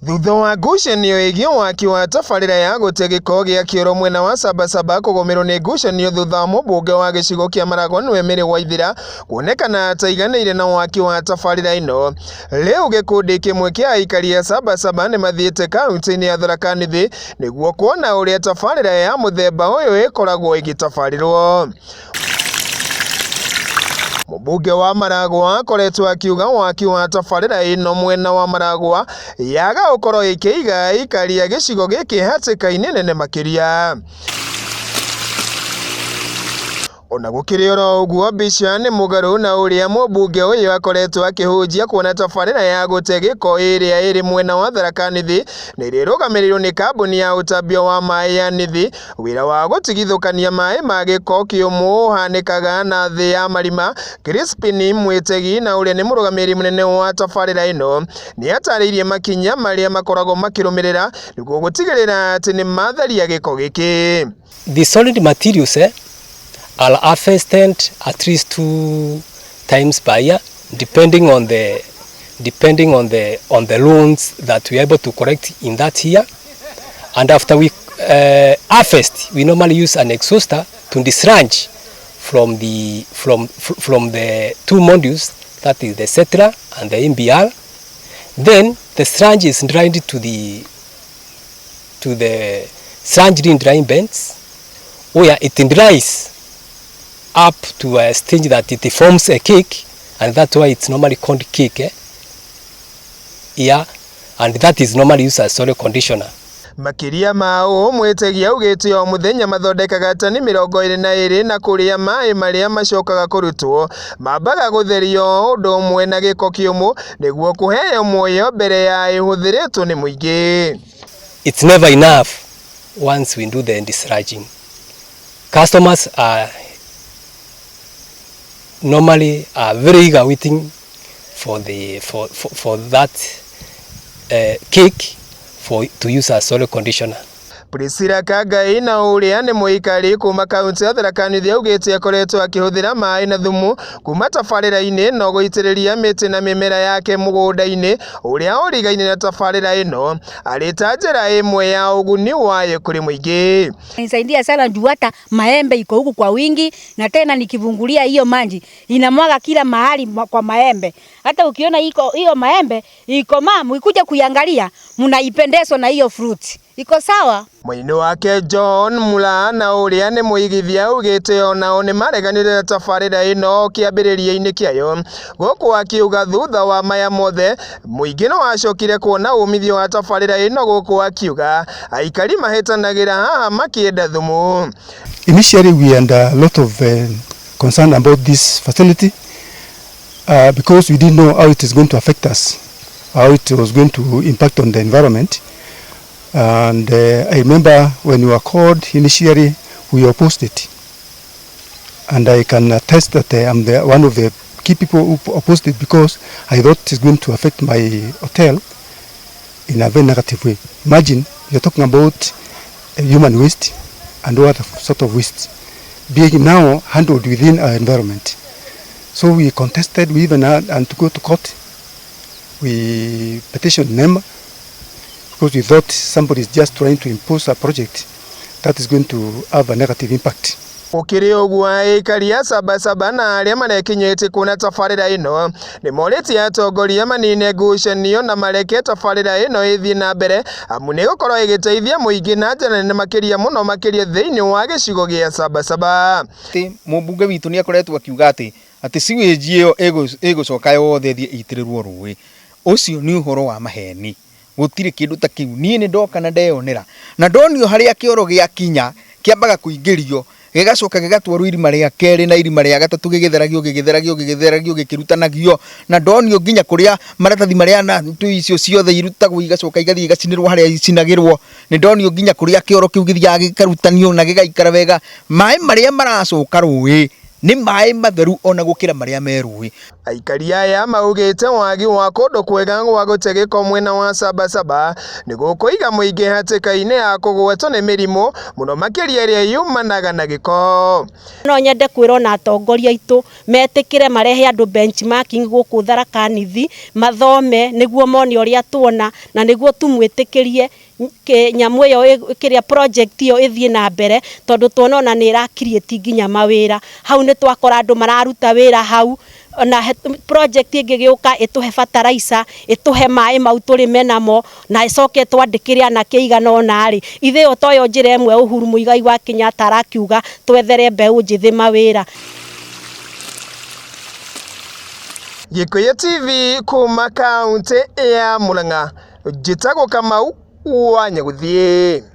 Thutha wa ngucanio ĩgiĩ waki wa tabarĩra ya gũte gĩko gĩa kĩoro mwena wa Sabasaba kũgũmĩrwo nĩ ngucanio thutha wa mũmbunge wa gĩcigo kĩa Maragwa nĩwe Mary Waithera kuonekana ataiganĩire na waki wa tabarĩra ĩno. Rĩu gĩkundi kĩmwe kĩa aikari a Sabasaba nĩmathiĩte kaunti-inĩ ya Tharaka Nithi nĩguo kuona ũrĩa tabarĩra ya mũthemba ũyũ ĩkoragwo ĩgĩtabarĩrwo. Mũmbunge wa Maragwa akoretwo akiuga waki wa tabarĩra ĩno mwena wa Maragwa yaga gũkorwo ĩkĩiga aikari a gĩcigo gĩkĩ hatĩka-inĩ nene makĩria. Ona gũkĩrĩ oro ũguo mbica nĩ mũgarũ na ũrĩa mũmbunge ũyũ akoretwo akĩhunjia kuona tabarĩra ya gũte gĩko ĩrĩa ĩrĩ mwena wa Tharaka Nithi na ĩrĩa ĩrũgamĩrĩirwo nĩ kambuni ya ũtambia wa maĩ ya Nithi. Wĩra wa gũtigithũkania maĩ ma gĩko kĩũmũ ũhanĩkaga na thĩ ya marima. Crispin Mwĩtegi na ũrĩa nĩ mũrũgamĩrĩri mũnene wa tabarĩra ĩno nĩ atarĩirie makinya marĩa makoragwo makĩrũmĩrĩra nĩguo gũtigĩrĩra atĩ nĩ matheria gĩko gĩkĩ. The solid materials are harvested at least 2 times per year, depending on the loans that we are able to collect in that year. And after we harvest, we normally use an exhauster to dislodge from the 2 modules, that is the settler and the MBR. Then the sludge is dried to the sludge drying beds, where it dries up to a stage that it forms a cake, and that's why it's normally called cake. Yeah, and that is normally used as soil conditioner. Makĩria ma ũũ Mwĩtegi augĩte o mũthenya mathondekaga tani 22 na kũrĩa maĩ marĩa macokaga kũrutwo mambaga gũtherio ũndũ ũmwe na gĩko kĩũmũ nĩguo kũheo muoyo mbere ya ĩhũthĩrĩtwo nĩ mũingĩ. It's never enough once we do the dislodging. Customers are normally very eager waiting for the for that cake for to use as soil conditioner. Priscilla Kangai na ũrĩa nĩ mũikari kuma kaunti ya Tharaka Nithi augĩte akoretwo akĩhũthĩra maĩ na thumu kuma tabarĩra-inĩ no gũitĩrĩria mĩtĩ na mĩmera yake mũgũnda-inĩ ũrĩa ũrigaine na tabarĩra ĩno arĩ ta njĩra ĩmwe ya ũguni wayo kũrĩ mũingĩ. Nisaidia sana juu hata maembe iko huku kwa wingi, na tena nikivungulia hiyo maji inamwaga kila mahali kwa maembe. Hata ukiona iko hiyo maembe iko mamu, ikuja kuiangalia mnaipendezwa na hiyo fruit. Iko sawa. Mũini wake John Mula na ũrĩa nĩ mũigithia augĩte onao nĩ mareganire na tabarĩra ĩno kĩambĩrĩria-inĩ kĩayo gũkũ akiuga thutha wa maya mothe mũingĩ no wacokire kuona umithio wa tabarĩra ĩno gũkũ akiuga aikari mahĩtanagĩra haha makĩenda thumu. Initially we had a lot of concern about this facility because we didn't know how it is going to affect us, how it was going to impact on the environment. And I remember when we were called initially, we opposed it. And I can attest that I'm one of the key people who opposed it because I thought it's going to affect my hotel in a very negative way. Imagine you're talking about human waste and other sort of waste being now handled within our environment. So we contested, we even had and to go to court. We petitioned NEMA because we thought somebody is just trying to impose a project that is going to have a negative impact. Gũkĩrĩ ũguo aikari a Sabasaba na arĩa marekinyĩtie kuona tabarĩra ĩno nĩ morĩtie atongoria manine ngucanio na mareke tabarĩra ĩno ĩthiĩ na mbere amu nĩ gũkorwo ĩgĩteithia mũingĩ na njĩra nene makĩria mũno makĩria thĩinĩ wa gĩcigo gĩa Sabasaba. Atĩ mũmbunge witũ nĩ akoretwo akiuga atĩ sewage ĩyo ĩgũcoka yothe ĩthiĩ ĩitĩrĩrwo rũĩ. Ũcio nĩ ũhoro wa maheni. Gũtirĩ kĩndũ ta kĩu. Niĩ nĩ ndoka na ndeyonera na ndonio harĩa kĩoro gĩakinya kĩambaga kũingĩrio gĩgacoka gĩgatwarwo irima rĩa kerĩ na irima rĩa gatatũ gĩgĩtheragio gĩgĩtheragio gĩgĩtheragio gĩkĩrutanagio na ndonio nginya kũrĩa maratathi marĩa na tũ icio ciothe irutagwo igacoka igathiĩ igacinĩrwo harĩa icinagĩrwo. Nĩ ndonio nginya kũrĩa kĩoro kĩu gĩthiaga gĩkarutanio na gĩgaikara wega. Maĩ marĩa maracoka rũĩ Nĩ maĩ matheru ona gũkĩra marĩa me rũĩ. Aikari aya maugĩte wagi wa kũndũ kwega gwa gũte gĩko mwena wa Sabasaba nĩ gũkũiga mũingĩ hatĩka-inĩ ya kũgwatwo nĩ mĩrimũ mũno makĩria ĩrĩa yumanaga na gĩko. No nyende kwĩrwo na atongoria aitũ metĩkĩre marehe andũ benchmarking gũkũ Tharaka Nithi, mathome nĩguo mone ũrĩa tuona na nĩguo tumwĩtĩkĩrie nyamũ ĩyo kĩrĩa project ĩyo ĩthiĩ na mbere, tondũ tuona ona nĩ ĩra create nginya mawĩra hau. Nĩ twakora andũ mararuta wĩra hau, na project ĩngĩgĩũka ĩtũhe fertilizer, ĩtũhe maĩ mau tũrĩme namo, na ĩcoke twandĩkĩre anake igana ũna rĩ, ithe ĩyo toyo njĩra ĩmwe Uhuru Muigai wa Kenyatta arakiuga twethere mbeũ njĩthĩ mawĩra. Gĩkũyũ TV kuma kaunti ya Murang'a, njĩtagwo Kamau wa Nyagũthiĩ.